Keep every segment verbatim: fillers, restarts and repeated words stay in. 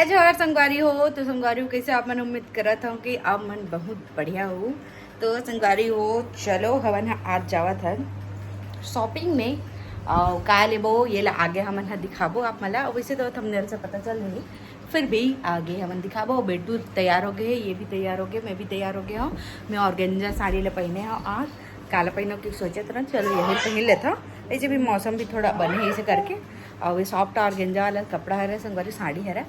जोहार संगवारी हो। तो संगवारी हो, कैसे आप मन? उम्मीद करत हूँ कि आप मन बहुत बढ़िया हो। तो संगवारी हो, चलो हमन ह आज जावत हन शॉपिंग में। और का लेबो, ये ला आगे हमन ह दिखाबो आप मन ला। और वैसे तो थंबनेल से पता चल रही, फिर भी आगे हमन दिखाबो। बेटू तैयार हो गए है, ये भी तैयार हो गए, मैं भी तैयार हो गया हूँ। मैं ऑर्गेन्जा साड़ी ला पहने हूँ आज, काला पहनो कि सोचत रहन, चलो यही पहन लेता हूँ। ऐसे भी मौसम भी थोड़ा बने है, इसे करके। और ये सॉफ्ट ऑर्गेन्जा वाला कपड़ा हरे संगवारी, साड़ी हरे।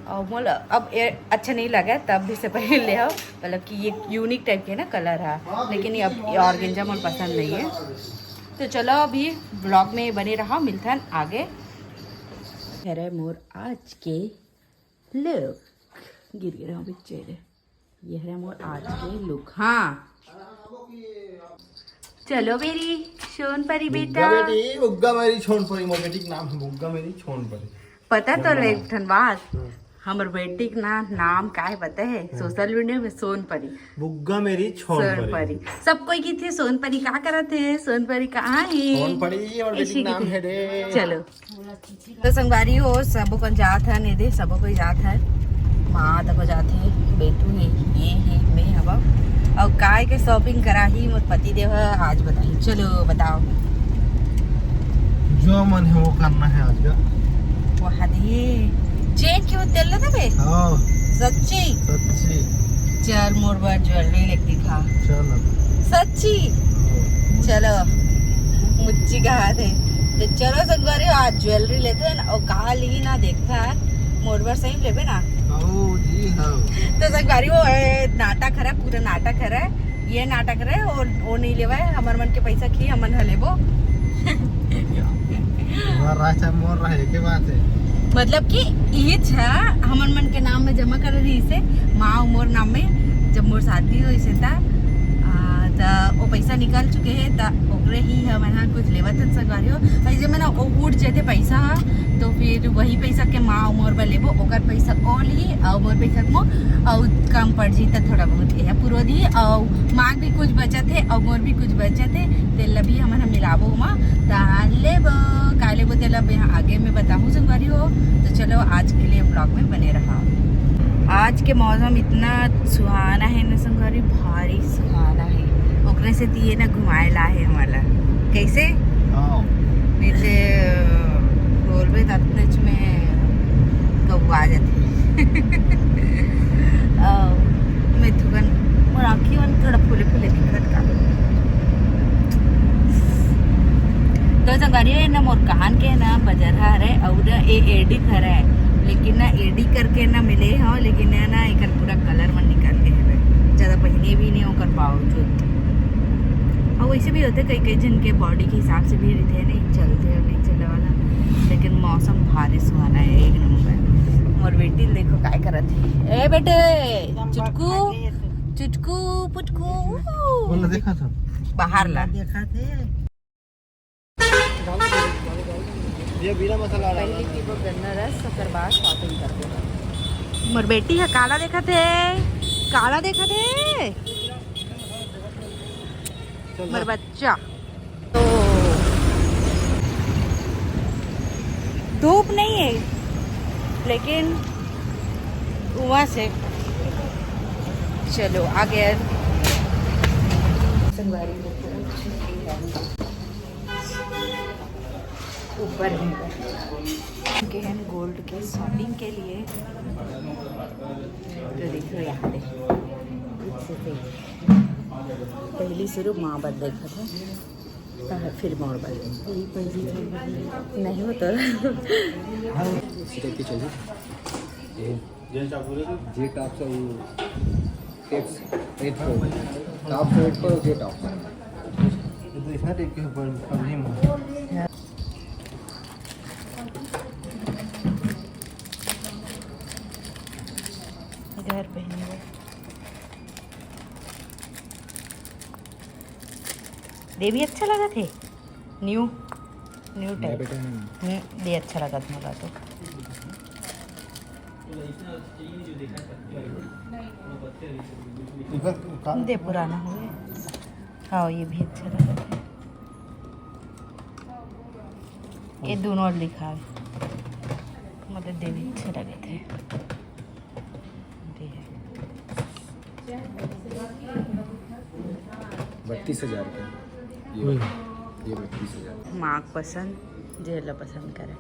और मोला अब ये अच्छा नहीं लगा, तब भी से पहन ले हो, मतलब कि ये यूनिक टाइप के ना कलर है, लेकिन ये अब ये ऑर्गेन्जा मोला पसंद नहीं है। तो चलो अभी ब्लॉग में बने रहो, मिलथन आगे। हरे मोर आज के लुक, गिर गिर हूँ बिच्चे रे। ये हरे मोर आज के लुक। हाँ, चलो मेरी सोन परी बुग्गा बेटा। बेटी, बुग्गा मेरी छोन परी, मोर बेटी के नाम है बुग्गा मेरी छोन परी। पता तो ले एक ठन बात, हम्म। हमर बेटी के ना नाम का है पता है? हम्म। सोशल मीडिया में सोन परी। बुग्गा मेरी छोन सोन परी। परी। सब कोई की थे सोन परी, का करत है सोन परी, कहाँ है? छोन परी, हमर बेटी इसी के नाम की है रे। चलो। तो संगवारी हो, सबो कन जात है, ने दे, सबो कोई जात है। माँ तको जात है, बेटू है, ये है, मैं हवा। और काय के शॉपिंग कराही मोर पति देव ह, आज बताही। चलो बताओ। जो मन है वो करना है आज का। वहाँ दे, चेन क्यों तेल ना बे? हाँ। सच्ची? सच्ची। चल मोर बर ज्वेलरी लेके दिखा। चल। सच्ची? हाँ। चलो, मुच्ची कहा थे। तो चलो संगवारी हो, आज ज्वेलरी लेथे ना, और काल ही ना देखता है, मोर बर सही लेबे ना। ओ जी हाँ। तो संगवारी हो, ए, नाटक हरे, पूरा नाटक हरे, ये नाटक रहे और वो नहीं लेवा है, हमर मन के पैसा खी हमन ह लेबो। मोर रहा चाहे मोर रहा, एक ही बात है। मतलब कि इच ह हमन मन के नाम में जमा कर रही से, माँ अउ मोर नाम में, जब मोर शादी होइस हे त, आ, त वो पैसा निकल चुके हे, त ओकरे ही हमन ह कुछ लेवत हन संगवारी हो। अइसे में ना वो उठ जेते पैसा ह, तो फिर वही पैसा के माँ अउ मोर बर लेबो, ओकर पैसा ओ ली अउ मोर पैसा के मो अउ कम पड़ जी त थोड़ा बहुत एहा पुरो दी अउ माँ भी कुछ बचत हे अउ मोर भी कुछ बचत हे, तेला भी हमन ह मिलाबो ओमा। त लेबो, का लेबो तेला मैं आगे में बताहूँ संगवारी हो। तो चलो आज के लिए ब्लॉग में बने रहा। आज के मौसम इतना सुहाना है ना संगवारी, भारी सुहाना है। ओकरे से दिए ना घुमाए ला है हमारा। कैसे? हाँ। नहीं तो बोलबे त अतनेच में कौआ आ जाते। अ, मैं थुकन मोर आँखी मन थोड़ा फूले फूले दिखत का। तो संगवारी हो ना, मोर कान के ना बजरहा हरे अउ ना ए एड़ी हरे, लेकिन ना एड़ी करके ना मिले हो, लेकिन ना, ना एकर पूरा कलर मन निकल गए हवे, ज्यादा पहिने भी नहीं ओकर बावजूद। और वैसे भी होते कई कई जन के बॉडी के हिसाब से भी रहते हैं, नहीं चलते और नहीं चले वाला, लेकिन मौसम भारी सुहाना है, एक नंबर। मोर बेटी देखो काय करत है, ए बेटे, चुटकू, चुटकू, पुटकू। बोला देखा था। बाहर ला। देखा थे। ये बिना मसाला वाला। पहले पीबो गन्ना रस, ओकर बाद शॉपिंग करबो। मोर बेटी ह काला देखत हे, काला देखत हे। चल मोर जा। बच्चा। तो धूप नहीं है, लेकिन कुआं से। चलो आगे। संगवारी को पूरा ऊपर है। गए हैं गोल्ड के शॉपिंग के लिए। तो देखो यहाँ पे पहली शुरू माँ बर देखा था, फिर मोर बर। नहीं हो तो। इसी टाइप की चाहिए। ये जे टॉप से वो टेप्स, एट फोर। टॉप से एट फोर, जे टॉप। ये तो इतना टाइप के ऊपर सब्जी में। घर पहनेंगे। देवी अच्छा लगा थे। न्यू, न्यू नया टाइप। पैटर्न है। हम्म, ये अच्छा लगा था मोला तो। इधर का? दे पुराना हो गया। हाँ, ये भी अच्छा लगा था। ये दोनों और दिखा। मतलब देवी अच्छा लगे थे। बत्तीस हजार का। ये वाला, ये बत्तीस हजार। माँ के पसंद, जेला पसंद करे।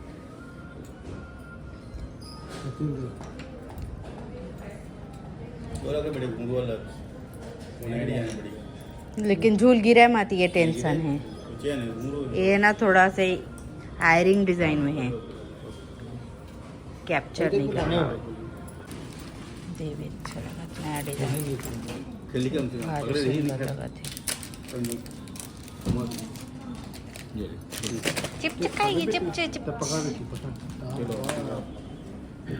बोला के बड़े गुंडू वाला, उन्हें नहीं आने पड़ेगा। लेकिन झूल गिरे मत, ये टेंशन है। सोचे नहीं, गुंडू ये ना थोड़ा से आयरिंग डिजाइन में है, कैप्चर नहीं कर पा। देवी अच्छा लगा, नया डिजाइन। खेली के हमसे भारी पकड़े रही सुंदर नहीं। लगा थे। ये ले। चिप चिप खाएगी, चिप चिप चिप। पकड़ रखी, पकड़।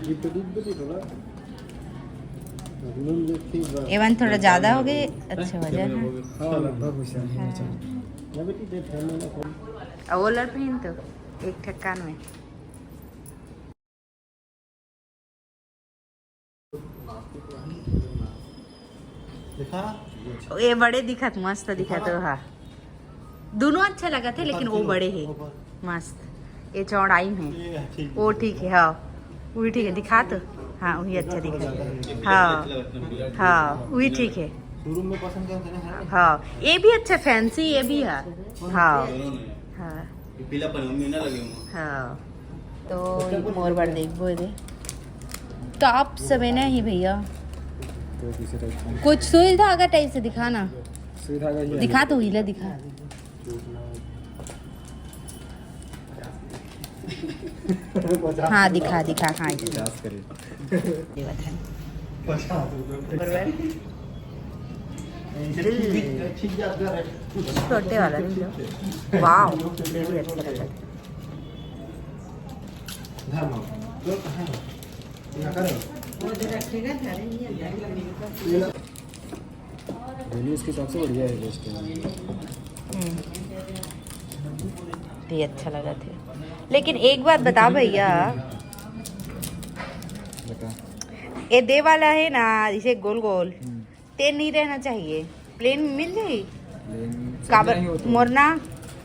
ये तो डिब्बे थी थोड़ा। नून देखी बस। एवन थोड़ा ज्यादा हो गए, अच्छा वजह है। हाँ, लगभग वैसा ही है। हाँ। मैं बेटी देख रहा हूँ, मैंने फोन और वो लड़ पहन तो एक ठक्कान में। देखा? ये बड़े दिखत, मस्त दिखत हो। हाँ, दोनों अच्छा लगा थे, लेकिन वो बड़े है मस्त, ये चौड़ाई में। ये ठीक। वो ठीक है, हाँ, वही ठीक है, दिखा तो। हाँ, वही अच्छा दिखा। हाँ, हाँ, वही ठीक है। शोरूम में पसंद करते हैं। हाँ, ये भी अच्छा, फैंसी ये भी है। हाँ, हाँ, पीलापन मम्मी ना लगे हुआ। हाँ। तो मोर बार देखबो दे। टॉप सब है ना ही भैया। तो किसी टाइप का कुछ सुई धागा टाइप से दिखाना। सुई धागा ही है। दिखा तो, हीला दिखा। हाँ, दिखा, दिखा, हाँ, ये पचास करें। ये बात है। पचास रुपये। बरोबर। ठीक जाता है। छोटे वाला नहीं लो। वाओ, ये भी अच्छा लगा। घर में। तो कहाँ है? यहाँ करो। डेली उसके हिसाब से बढ़िया है, बेस्ट है। हम्म। ये अच्छा लगा थे, लेकिन एक बात बता भैया, बता। ये दे वाला है ना, इसे गोल गोल, हम्म। ते नहीं रहना चाहिए, प्लेन मिल जाई। प्लेन काबर सही हो तो। मोर ना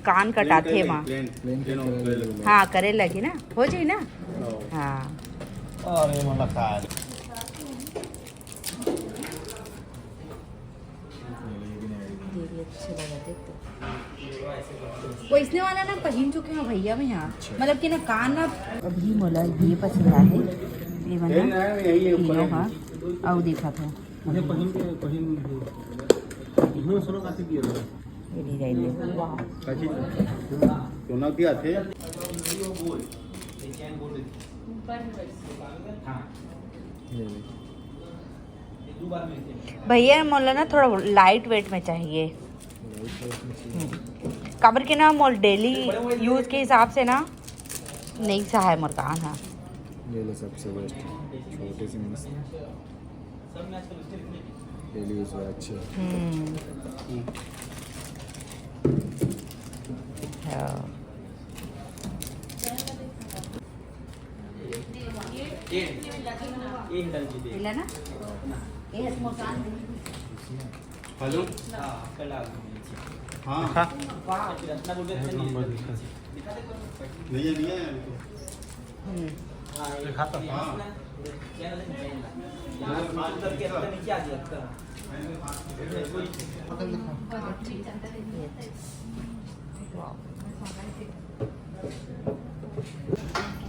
कान कटाथे माँ। प्लेन प्लेन कट कर ले लो। हाँ, करे लगी ना, हो जाई ना। हाँ। अरे मला काय? ये भी अच्छे लगा थे तो। वैसने वाला ना पहन चुके हैं भैया मैं यहाँ, मतलब कि ना कान ना। अभी मोला ये पसंद आए है, ये वाला तीनों का। अउ देखा था। ये पहन के पहन। इन्होंने सुनो काफी किया था। ये डिजाइन देखो। काची सोना की आथे। ये ले। भैया मोला ना थोड़ा लाइट वेट में चाहिए। काबर के ना मोर डेली यूज के हिसाब से ना नहीं सहाय मोर कान। हाँ, ये ले सबसे बेस्ट, छोटे से मस्त, डेली यूज वाला अच्छे। हम्म। हाँ। ये डाल दीजिए। मिला ना? ये है मोर कान। हेलो। हाँ। भैया नहीं आया अभी तो। हम्म। हाँ।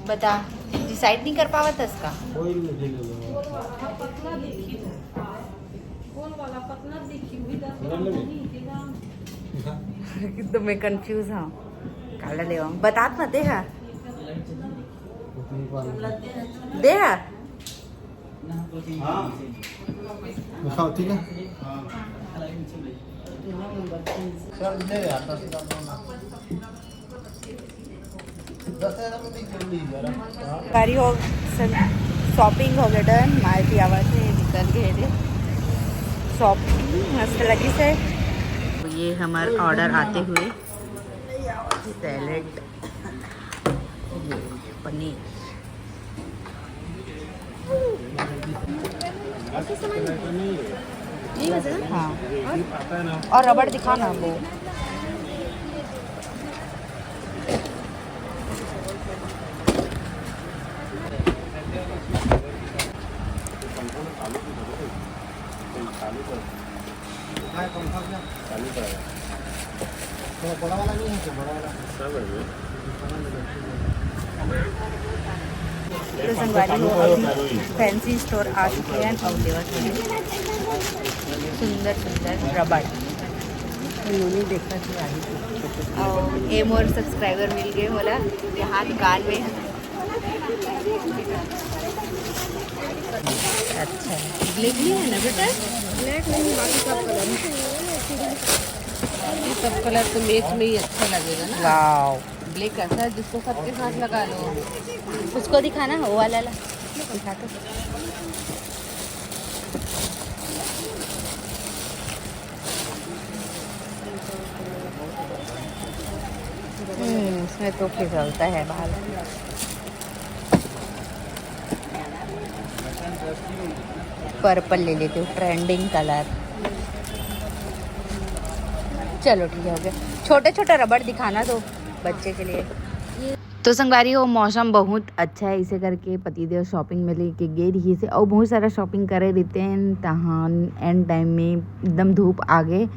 बता, डिसाइड नहीं कर पावा था इसका। कोई नहीं खेलेगा। तो मैं कंफ्यूज हूँ, काला लेवा बतात मत दे हा। उतनी पाल। दे हा। हाँ। दिखाओ, ठीक है। हाँ। चल, ले यार, दस हजार। दस हजार में नहीं चल रही यार। गाड़ी हो, सब शॉपिंग हो गया डन। मालती आवा थे, निकल गए थे शॉपिंग, मस्त लगी से। ये हमार ऑर्डर आते हुए सैलेड, ये पनीर। हाँ, और रबड़ दिखा ना वो। हाँ, कौन सा भैया? थोड़ा बड़ा वाला नहीं है क्या? बड़ा वाला। तो संगवारी हो, अभी फैंसी स्टोर आ चुके हैं और लेवत हे सुंदर सुंदर रबड़। उन्होंने देखा कि आगे और ये मोर सब्सक्राइबर मिल गए मोला, यहाँ दुकान में। अच्छा, ब्लैक नहीं है ना बेटा? ब्लैक नहीं, बाकी सब कलर है। ये सब कलर तो मैच में ही अच्छा लगेगा ना। वाओ, ब्लैक ऐसा है जिसको सबके साथ लगा लो। उसको दिखाना, वो वाला ला, दिखा तो। हम्म, इसमें तो फिसलता है बाल। पर्पल ले लेती हूँ, ट्रेंडिंग कलर। चलो ठीक है, हो गया। छोटे छोटे रबड़ दिखाना तो बच्चे के लिए। तो संगवारी हो, मौसम बहुत अच्छा है, इसे करके पतिदेव शॉपिंग में लेके गए रहिसे और बहुत सारा शॉपिंग करे रहितेन, तहाँ एंड टाइम में एकदम धूप आ गए।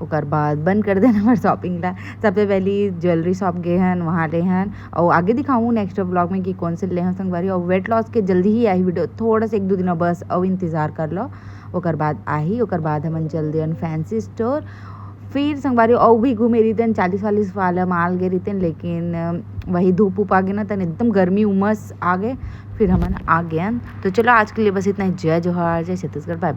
ओकर बाद बंद कर देना हमार शॉपिंग ला। सबसे पहली ज्वेलरी शॉप गए हन, वहाँ ले हन और आगे दिखाऊँ नेक्स्ट व्लॉग में कि कौन से ले हन संगवारी। और वेट लॉस के जल्दी ही आही वीडियो, थोड़ा सा एक दो दिन बस, और इंतजार कर लो। ओकर बाद आही, ओकर बाद हमन चल देन फैंसी स्टोर। फिर संगवारी अउ भी घूमे रहितेन, चालीस वालीस वाला माल गे रहितेन, लेकिन अ, वही धूप उप आ गे ना, तन एकदम गर्मी उमस आ गे, फिर हमन आ गेन। तो चलो आज के लिए बस इतना ही। जय जोहार, जय छत्तीसगढ़, बाय बाय।